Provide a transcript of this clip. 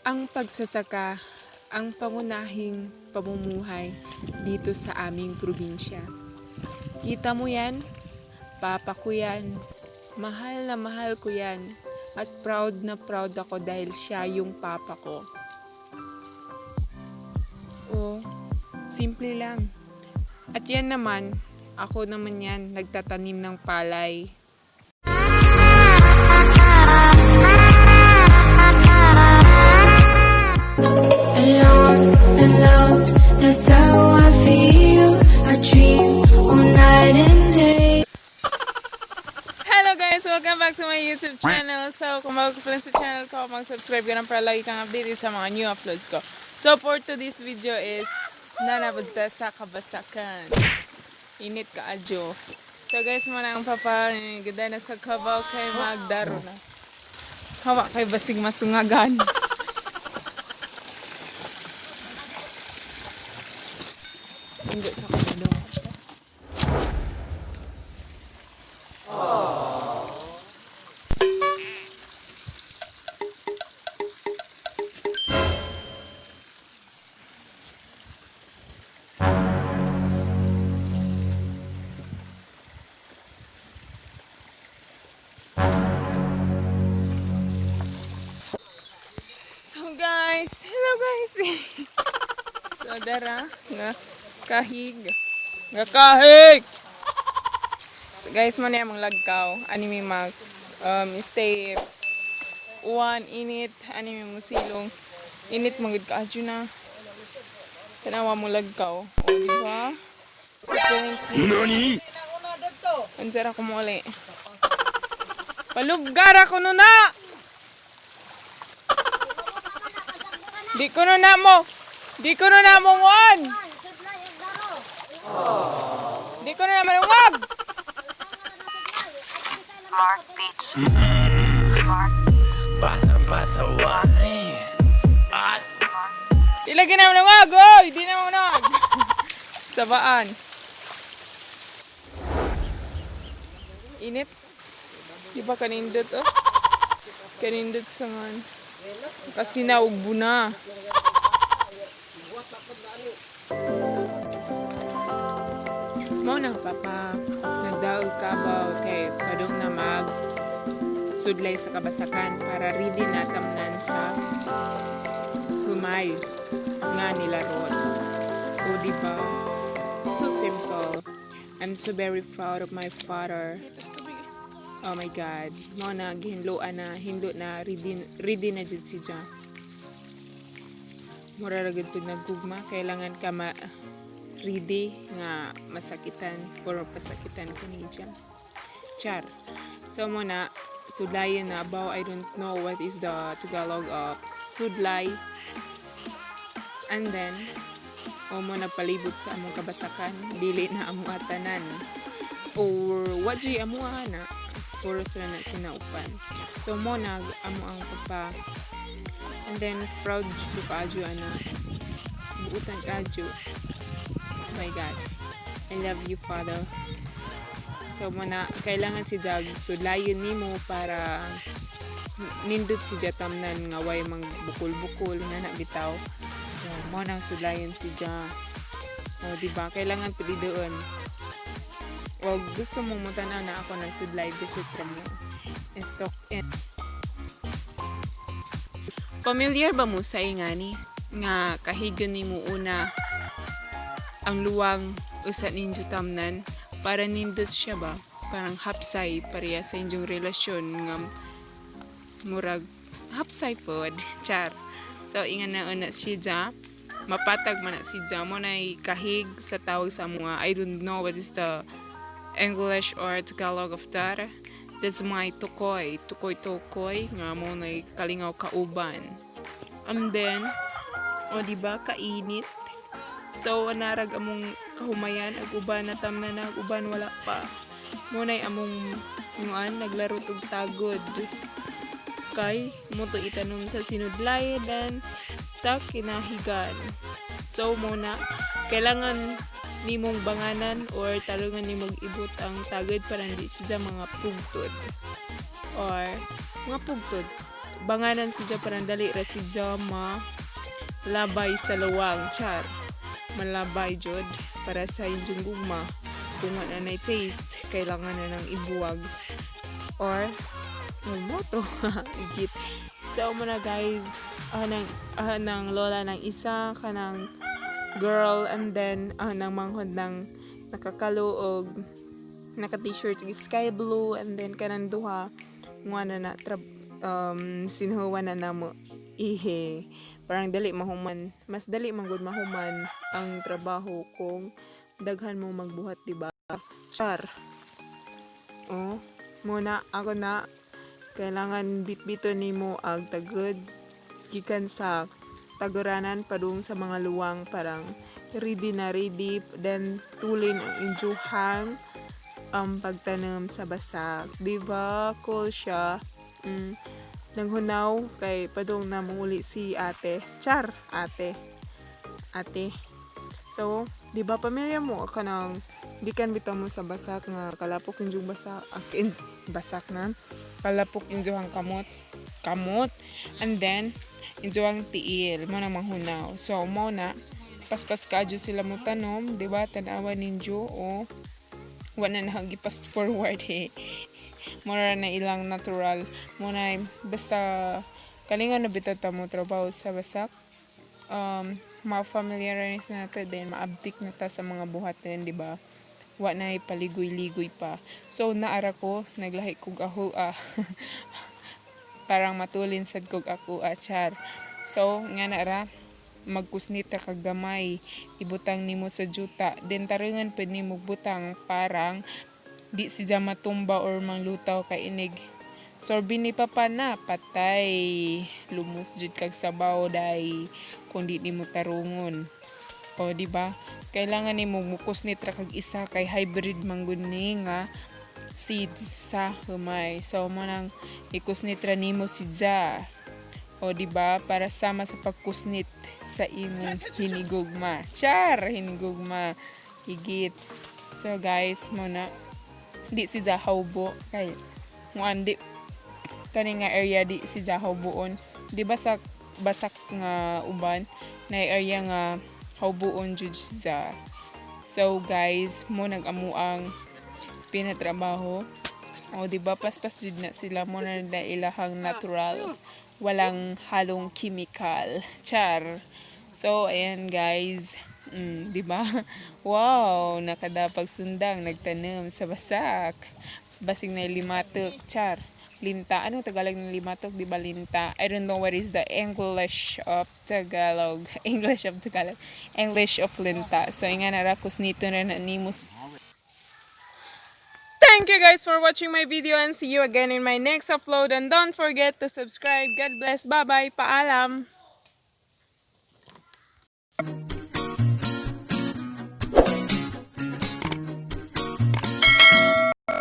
Ang pagsasaka ang pangunahing pamumuhay dito sa aming probinsya. Kita mo yan? Papa ko yan. Mahal na mahal ko yan. At proud na proud ako dahil siya yung papa ko. Oh, simple lang. At yan naman, ako naman yan, nagtatanim ng palay. Alone and loud, that's how I feel. I dream all night and day. Hello guys! Welcome back to my YouTube channel. So, kung bago ka pa lang sa channel ko, mag-subscribe ka na para lagi kang updated sa mga new uploads ko. So, for today's video is nanapunta sa Kabasakan. Init ka adyo. So guys, muna ang papa, ganda na sa kabaw kay magdaro na. Hawa kay basig masungagan. Hindi sa kabaw. So guys, hello guys. So dara nga kahig. Nga kahig. So guys, mo na among lagkaw. Ani mi mag stay uwan init ani mi musilong. Init man gud kaadyo na. Tanawa mo lagkaw. O di ba? So NANI? Anjara ko mo uli. Palubgar ako no na! Di ko no na mo! Di ko no na mo nguan! Di ko no na manungag! Mark Beats. Mark Beats. Batang pasaway. At Ilagay na manungag! Oy! Di na manungag! Sabaan. Init. Di ba kanindot oh? Kanindot sa ngan. Kasi naugbo na. Mao na papa, nagdaog kabaw kay padung na mag sudlay sa kabasakan para ready na tamnan sa humay nga nilarot. O di ba? So simple. I'm so very proud of my father. Oh my God. Mao na gihinloan na hinlo na ready, ready na jud si Ja. Mura ra gud pag naggugma, kailangan ka ma ready nga masakitan or pasakitan ka ni Ja. Char. So mo na sudlayan na about I don't know what is the Tagalog of sudlay. And then o mo na palibot sa among kabasakan, dili na among atanan. Or what jay amo ana puro sila na sinaupan. So mo na amo ang papa. And then proud jud ko kaadyo ana. Buutan kaadyo. Oh my God. I love you, Father. So mo na kailangan si Jag sudlayon nimo para nindot si Jatamnan nga way mang bukol-bukol nga na bitaw. So, mo nang sudlayon si Ja. O di ba? Kailangan pili doon. O gusto mo mo tanaw na ako nagsidlay visit ra mo. Stock in. Familiar ba mo sa ingani nga kahigan nimo una ang luwang usa ninyo tamnan para nindot siya ba parang hapsay pareha sa inyong relasyon nga murag hapsay pod char. So ingan na una si Ja, mapatag man na si Ja mo na kahig sa tawag sa mga, I don't know what is the English or Tagalog of that. That's my tukoy tukoy tukoy nga mo na kalingaw kauban. And then o di ba kainit. So narag among kahumayan ag uban na tamna na ag uban wala pa. Munay among nguan naglaro tug tagod. Kay mo to itanom sa sinudlayan sa kinahigan. So mo na kailangan nimong banganan or talungan nimong ibot ang tagod para hindi siya mga pugtod or mga pugtod. Banganan si Ja parang dali ra si Ja ma labay sa luwang, char. Malabay jud para sa inyong gugma. Kung wala na taste, kailangan na ng ibuwag or moto igit. So mo na, guys, ng lola ng isa kanang girl and then ng manghod ng nakakaluog naka t-shirt sky blue and then kanang duha nga na na sinhuwa na namo ihe. Parang dali mahuman, mas dali man gud mahuman ang trabaho kung daghan mo magbuhat, di ba? Char. Oh, muna ako na kailangan bitbito nimo ang tagod gikan sa taguranan padung sa mga luwang, parang ready na ready, then tulin ang injuhang ang pagtanom sa basak. Di ba? Cool siya. Nanghunaw kay padung na muli si ate. Char, ate. Ate. So, di ba pamilya mo ka nang gikan bitaw mo sa basak nga kalapok injong basak, akin basak na kalapok injohang kamot kamot and then injohang tiil mo na manghunaw. So mo na paspas kadyo sila mo tanom, di ba? Tan-awa ninyo o wala na gipas forward eh. Mura na ilang natural mo na. Basta kalinga na bitaw ta mo trabaho sa basak, ma-familiarize na ta din, maabtik na ta sa mga buhatin, di ba? Wa na paligoy-ligoy pa. So naara ko, naglahi kog aho ah. Parang matulin sad kog ako ah, char. So nga na ra, magkusnit ra kag gamay, ibutang nimo sa juta, then tarungan pud nimo butang parang di siya matumba or manglutaw kay inig sorbi ni papa na patay, lumos jud kag sabaw day kung di nimo tarungon. O di ba, kailangan nimo mukusnit ra kag isa kay hybrid man gud ni nga seeds sa humay. So mo nang ikusnit ra nimo si Ja. O di ba, para sama sa pagkusnit sa imong hinigugma. Char, hinigugma. Higit. So guys, mo na di si Ja hawbo kay muan di kani nga area di si Ja hawboon. Di ba sa basak nga uban na area nga hawboon jud siya. So guys, mo nag-amo ang pinatrabaho. O di ba paspas jud na sila mo na na ilahang natural. Walang halong chemical. Char. So ayan, guys. Di ba? Wow, nakadapag sundang nagtanom sa basak. Basig na limatok, char. Linta. Anong Tagalog ng limatok? Di ba linta? I don't know what is the English of Tagalog. English of Tagalog. English of linta. So, nga na nito na na nimo. Thank you guys for watching my video and see you again in my next upload. And don't forget to subscribe. God bless. Bye-bye. Paalam.